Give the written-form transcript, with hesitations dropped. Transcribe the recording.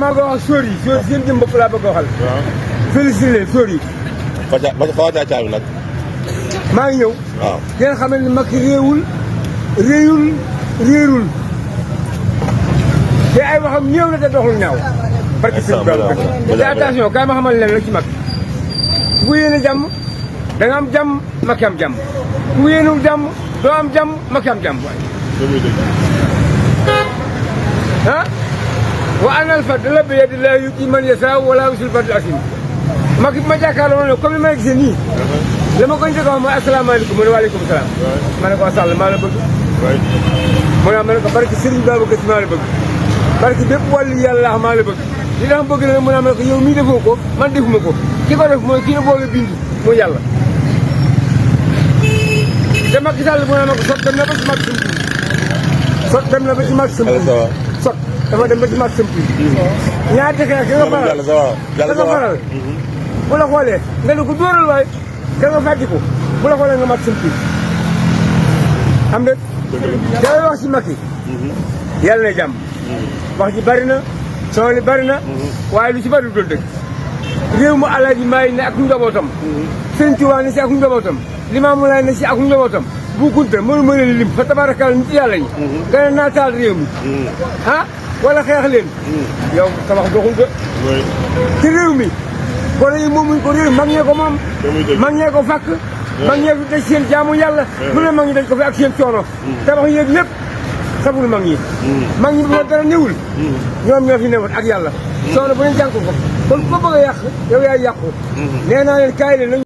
damaa ko wax sóor yi seen jëm bopp laa bëgg a waxal. waaw. félicité leen sóor yi. ba ca caabi nag. maa ngi ñëw. waaw. ngeen xamal ni Macky réerul te ay waxam ñëw na te doxul ñaaw. parce que sëñ Ba te attention kaay ma xamal leen rek ci Macky bu yéene jàmm da nga am jàmm Macky am jàmm bu yéenewul jàmm doo am jàmm Macky am jàmm waaye. ah wa anal fadla bi yadillaahi yu'tiihi man yashaa wallaahu zul fadlil aziim Macky bi ma jàkkaarloo ne comme ni ma gisee nii la ma ko njëkk a wax mooy asalaamaaleykum mu ne waaleykum salaam ma ne ko Sall maa la bëgg mu ne ma ne ko barke Serigne Babacar Sy maa la bëgg barke bépp wàllu yàlla maa la bëgg li tax bëgg na mu ne ma ne ko yow mii defoo ko man defuma ko ki ko def mooy kii la boole bindu mooy yàlla te Macky Sall mu ne ma ko sot dem na ba ci mag sëmp sot dem na ba ci mag sëmp sot dafa dem ba ci mag sëmp ñaari xeex ki nga faral bu la xoolee nga ne ko dóoral waaye da nga fàtti ko bu la xoolee nga mag sëmp xam nga day wax si Macky yàlla na jàmm wax ji bari na soo li bari na waaye lu ci bari du doon dëgg réew mu Alaaji Maay ne ak njabootam Sëriñ Tuubaa ne si ak njabootam Limaamu Laay ne si ak njabootam bu kunta mënu ma leen lim fa tabarakal nit yàlla yi nga ne naa taal réew mi ah wala xeex leen yow sa wax doxul de ci réew mi gone yi moomuñ ko réew mag ñee ko moom mag ñee ko fàkk mag ñee ko daj seen jaamu yàlla lu ne mag ñi dañ ko fi ak seen coono tabax yéeg lépp sabul mag ñi mag ñi bi ma dara néewul ñoom ñoo fi newoon ak yàlla coono bu ne jàng ko kon ku ko bëgg a yàq yow yaay yàqu nee naa leen kaay leen